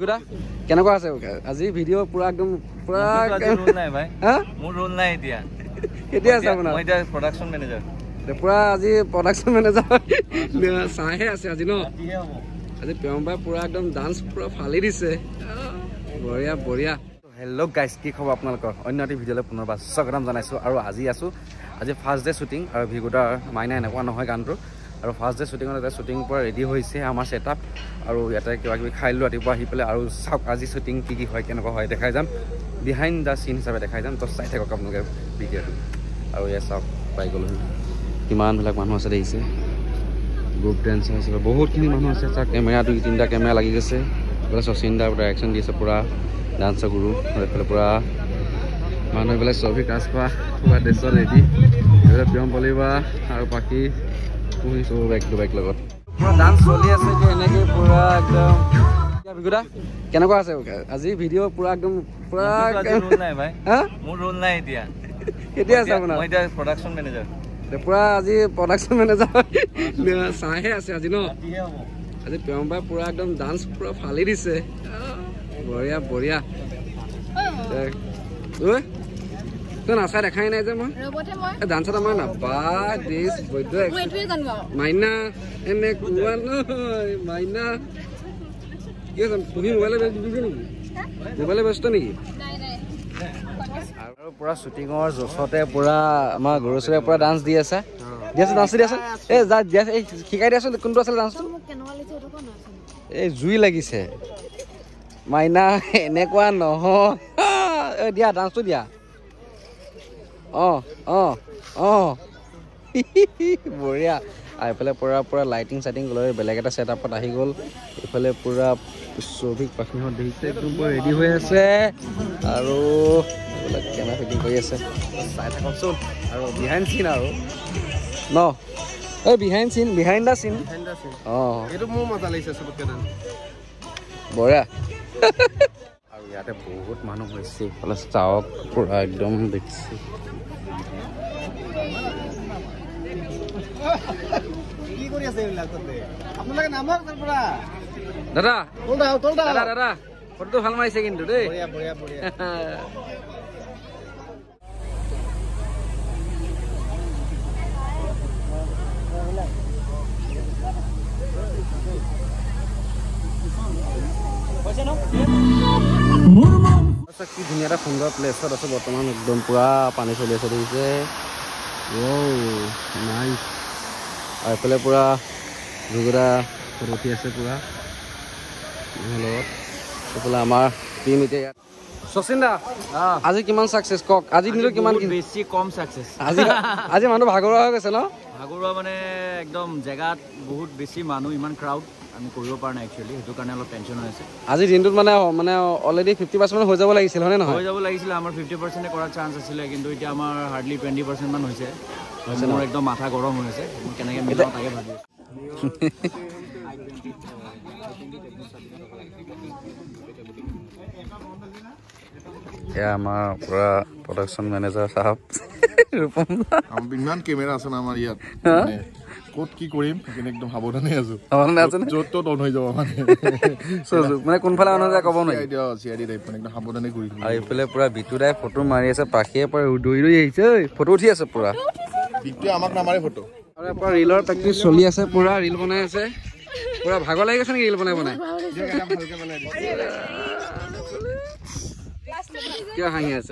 গুডা কেনেকুৱা আছে আজি ভিডিঅ' পুৰা একদম পুৰা ৰোল নাই ভাই। মোৰ ৰোল নাই এতিয়া। কেতিয়া আছে আপোনাৰ? মই এতিয়া প্ৰডাকশ্যন মেনেজাৰ। পুৰা আজি প্ৰডাকশ্যন মেনেজাৰ চাইহে আছে আজি ন? আজি প্ৰিয়ম্বাই পুৰা একদম ডান্স পুৰা ফালি দিছে। বঢ়িয়া বঢ়িয়া। হেল্ল' গাইজ, কি খবৰ আপোনালোকৰ? অন্য এটি ভিডিঅ'লৈ পুনৰবাৰ স্বাগতম জনাইছোঁ। আৰু আজি আছোঁ, আজি ফাৰ্ষ্ট ডে শ্বুটিং আৰু ভিগুদাৰ মাইনা এনেকুৱা নহয় গানটো। আৰু ফাৰ্ষ্ট ডে শ্বুটিঙত এটা শ্বুটিং পূৰা ৰেডি হৈছে আমাৰ ছেট আপ। আৰু ইয়াতে কিবা কিবি খাই ল'লোঁ ৰাতিপুৱা আহি পেলাই। আৰু চাওক আজি শ্বুটিং কি কি হয়, কেনেকুৱা হয় দেখাই যাম, বিহাইণ্ড the চিন হিচাপে দেখাই যাম। তো চাই থাকক আপোনালোকে ভিডিঅ'টো। আৰু ইয়াত চাওক পাই গ'লোঁ, কিমানবিলাক মানুহ আছে দেখিছে, গ্ৰুপ ডেন্সাৰ হিচাপে বহুতখিনি মানুহ আছে। চাওক কেমেৰা দুই তিনিটা কেমেৰা লাগি গৈছে। এইফালে শচীন দা ডাইৰেকশ্যন দি আছে পূৰা ডান্সৰ গুৰু। আৰু এইফালে পূৰা মানুহ এইফালে চবি কাজখোৱা পূৰা ড্ৰেছত ৰেডি। এইফালে প্ৰিয়ম পলিবা আৰু বাকী পুহিছোঁ বাইক বাইক লগত পূৰা ডান্স চলি আছে এতিয়া এনেকৈ পূৰা একদম। বিগুদা কেনেকুৱা আছে আজি ভিডিঅ'? পূৰা একদম পূৰা ৰোল নাই ভাই। মোৰ ৰোল নাই এতিয়া। কেতিয়া আছে আপোনাৰ? মই এতিয়া প্ৰডাকশ্যন মেনেজাৰ। পুৰা আজি প্ৰডাকশ্যন মেনেজাৰ চাইহে আছে আজি ন? আজি প্ৰিয়ম্বাই পুৰা একদম ডান্স পুৰা ফালি দিছে। বঢ়িয়া বঢ়িয়া। তই নাচা দেখাই নাই যে মই ডান্সত আমাৰ নাপা দিছ বৈদ্য মাইনা এনেকুৱা নহয় মাইনা। কি হৈছে তুমি মোবাইলে বিজি নেকি? মোবাইলে ব্যস্ত নেকি? আৰু পুৰা শ্বুটিঙৰ জোচতে পুৰা আমাৰ গৰু চুৰে পুৰা ডান্স দি আছে। দিয়াচোন ডান্সটো দিয়াচোন। এই যা দিয়া, এই শিকাই দিয়াচোন কোনটো আছিলে ডান্সটো। এই জুই লাগিছে মাইনা এনেকুৱা নহয়। এই দিয়া ডান্সটো দিয়া। অঁ অঁ অঁ বঢ়িয়া। আৰু এইফালে পূৰা পূৰা লাইটিং চাইটিং লৈ বেলেগ এটা ছেট আপত আহি গ'ল। এইফালে পূৰা চৌভিক পাখিহঁত দেখিছে একদম পুৰা ৰেডি হৈ আছে। আৰু এইবিলাক কেমেৰা ফিটিং কৰি আছে, চাই থাককচোন। আৰু বিহাইণ্ড চিন আৰু ন, এই behind scene, behind the scene. অঁ এইটো মোৰ মজা লাগিছে চবতকৈ। বঢ়িয়া। আৰু ইয়াতে বহুত মানুহ হৈছে। এইফালে চাওক পূৰা একদম দেখিছে। কি কৰি আছে এইবিলাক তাতে? আপোনালোকে নামক তাৰ পৰা। দাদা দাদা দাদা ফটোটো ভাল মাৰিছে কিন্তু দেই। বঢ়িয়া বঢ়িয়া বঢ়িয়া। কি ধুনীয়া এটা সুন্দৰ প্লেচত আছো বৰ্তমান। একদম পূৰা পানী চলি আছে দেখিছে। নাইচ। আৰু এইফালে পূৰা জুগুৰা ফটো উঠি আছে পূৰা মানুহৰ লগত। এইফালে আমাৰ টিম এতিয়া ইয়াত। শচীন দা আজি কিমান ছাকচেছ কওক? আজি দিনটো কিমান? বেছি কম ছাকচেছ আজি। আজি মানুহ ভাগৰুৱা হৈ গৈছে ন? ভাগৰুৱা মানে একদম জেগাত বহুত বেছি মানুহ, ইমান ক্ৰাউড আমি কৰিব পৰা নাই একচুৱেলি, সেইটো কাৰণে অলপ টেনশ্যন হৈ আছে। আজি দিনটোত মানে মানে অলৰেডি 50% হৈ যাব লাগিছিল হয়নে নহয়? হৈ যাব লাগিছিলে, আমাৰ 50% কৰাৰ চান্স আছিলে, কিন্তু এতিয়া আমাৰ হাৰ্ডলি 20% মান হৈছে। মোৰ একদম মাথা গৰম হৈ আছে, মই কেনেকৈ মিলাওঁ তাকে ভাবি আছোঁ। এয়া আমাৰ পুৰা প্ৰডাকশ্যন মেনেজাৰ চাহাব ৰূপম। ইমান কেমেৰা আছে না আমাৰ ইয়াত, ক'ত কি কৰিম সেইকাৰণে একদম সাৱধানে আছো। সাৱধানে আছো, য'ত ত'ত অন হৈ যাব মানে, মানে কোনফালে অন হৈ যায় ক'ব নোৱাৰি। চি I D type মানে একদম সাৱধানে ঘূৰি। আৰু এইফালে পুৰা বিটু দাই ফটো মাৰি আছে, পাখিয়ে পুৰা দৌৰি দৌৰি আহিছে, ফটো উঠি আছে পুৰা। বিটুৱে আমাক নামাৰে ফটো। আৰু পুৰা ৰিলৰ প্ৰেক্টিচ চলি আছে, পুৰা ৰিল বনাই আছে। পুৰা ভাগৰ লাগি গৈছে নেকি ৰিল বনাই বনাই? কিয় হাঁহি আছ?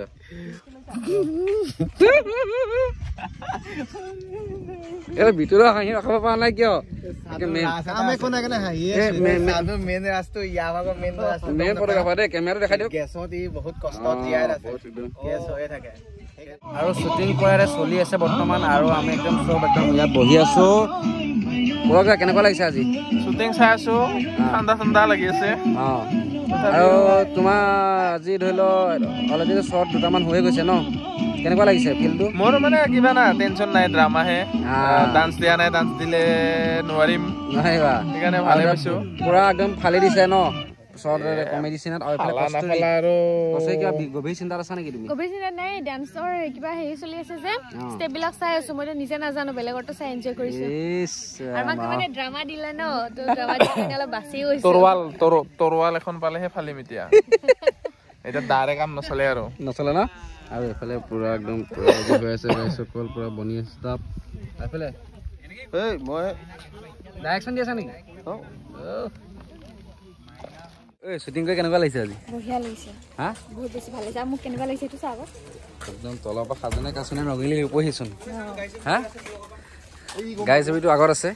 বিটুৰ হাঁহি ৰাখিব পৰা নাই কিয়? আৰু শ্বুটিং কৰা চলি আছে বৰ্তমান। আৰু আমি একদম চব একদম ইয়াত বহি আছো। কেনেকুৱা লাগিছে আজি শ্বুটিং চাই আছো? ঠাণ্ডা ঠাণ্ডা লাগি আছে। অঁ আৰু তোমাৰ আজি ধৰি লও অলৰেডি শ্বৰ্ট দুটামান হৈ গৈছে ন, কেনেকুৱা লাগিছে ফিলটো? মোৰ মানে কিবা না টেনশ্যন নাই, ড্ৰামাহে, ডান্স দিয়া নাই, ডান্স দিলে নোৱাৰিম, নোৱাৰিবা, সেইকাৰণে ভালে পাইছো। পুৰা একদম ফালি দিছে ন? শ্বৰ্ট কমেডি চিনত আৰু এইফালে কস্তুৰী কস্তুৰী কিবা গভীৰ চিন্তাত আছা নেকি তুমি? গভীৰ চিন্তাত নাই, ডান্সৰ কিবা হেৰি চলি আছে যে ষ্টেপ বিলাক চাই আছো মই, নিজে নাজানো, বেলেগৰতো চাই এনজয় কৰিছো। আৰু আমাক মানে ড্ৰামা দিলে ন, তো ড্ৰামা দি কিনে অলপ বাচি গৈছো। তৰোৱাল তৰোৱাল এখন পালেহে ফালিম এতিয়া। এতিয়া দাৰে কাম নচলে আৰু নচলে ন। আৰু এইফালে পুৰা একদম পুৰা ৰেডি হৈ আছে গাইসকল, পুৰা বনি ষ্টাফ। এইফালে এই মই ডাইৰেকশ্যন দি আছা নেকি? এই শ্বুটিং কৰি কেনেকুৱা লাগিছে আজি? বঢ়িয়া লাগিছে। হা, বহুত বেছি ভাল লাগিছে। আৰু মোক কেনেকুৱা লাগিছে সেইটো চা আকৌ। একদম তলৰ পৰা সাজনে কাচনে ৰঙিলি উপহিচোন। হা গাইজ, এইটো আগত আছে।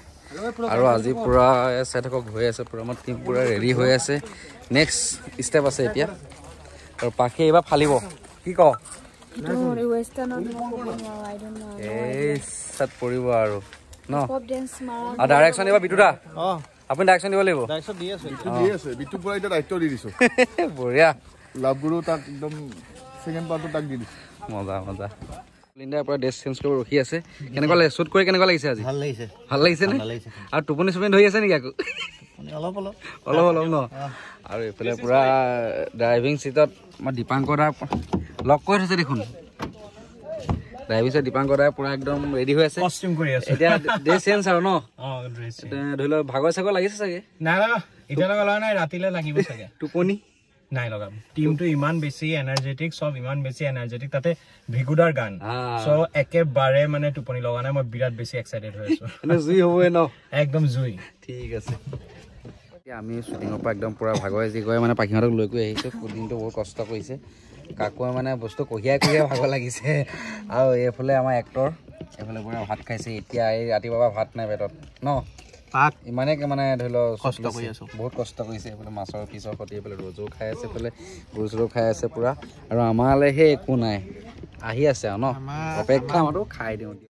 আৰু আজি পুৰা চাই থাকক হৈ আছে, পুৰা আমাৰ টিম পুৰা ৰেডি হৈ আছে। নেক্সট ষ্টেপ আছে এতিয়া। আৰু পাখি এইবাৰ ফালিব, কি ক? এই চাত পৰিব আৰু ন। আৰু ডাইৰেকশ্যন এইবাৰ বিটু দা, আপুনি ডাইৰেকশ্যন দিব লাগিব। দি আছে বিটু, পুৰা এতিয়া দায়িত্ব দি দিছো। বঢ়িয়া, লাভগুৰু তাক একদম ছেকেণ্ড পাৰ্টটো তাক দি দিছো। মজা মজা। লিণ্ডাৰ পৰা ড্ৰেছ চেঞ্জ কৰিব ৰখি আছে। কেনেকুৱা লাগিছে শ্বুট কৰি, কেনেকুৱা লাগিছে আজি? ভাল লাগিছে। ভাল লাগিছে নে? আৰু টোপনি চোপনি ধৰি আছে নেকি আকৌ? অলপ অলপ অলপ অলপ ন। আৰু এইফালে পুৰা ড্ৰাইভিং চিটত আমাৰ দীপাংকৰ দা লক কৰি থৈছে দেখোন। ড্ৰাইভিং চিটত দীপাংকৰ দা পুৰা একদম ৰেডি হৈ আছে, কষ্টিউম কৰি আছে। এতিয়া ড্ৰেছ চেঞ্জ আৰু ন, ধৰি লওক ভাগৰ চাগৰ লাগিছে চাগে? নাই এতিয়ালৈকে লগা নাই, ৰাতিলৈ লাগিব চাগে। টোপনি নাই লগা। টিমটো ইমান বেছি এনাৰ্জেটিক, চব ইমান বেছি এনাৰ্জেটিক, তাতে ভিগুদাৰ গান, চ' একেবাৰে মানে টোপনি লগা নাই। মই বিৰাট বেছি এক্সাইটেড হৈ আছো। জুই হ'বই ন, একদম জুই। ঠিক আছে, এতিয়া আমি শ্বুটিঙৰ পৰা একদম পূৰা ভাগৰে যি গৈ মানে পাখিহঁতক লৈ গৈ আহিছোঁ। দিনটো বহুত কষ্ট কৰিছে কাকুৱে, মানে বস্তু কঢ়িয়াই কঢ়িয়াই ভাগৰ লাগিছে। আৰু এইফালে আমাৰ এক্টৰ এইফালে পূৰা ভাত খাইছে এতিয়া। এই ৰাতিপুৱাৰ পৰা ভাত নাই পেটত ন, ইমানেই মানে ধৰি লওক কষ্ট কৰি আছো, বহুত কষ্ট কৰিছে। এইফালে মাছৰ পিছৰ সতি এইফালে ৰজো খাই আছে, এইফালে গৰু চৰু খাই আছে পূৰা। আৰু আমালৈহে একো নাই, আহি আছে আৰু ন, অপেক্ষা আমাৰতো খাই দিওঁ।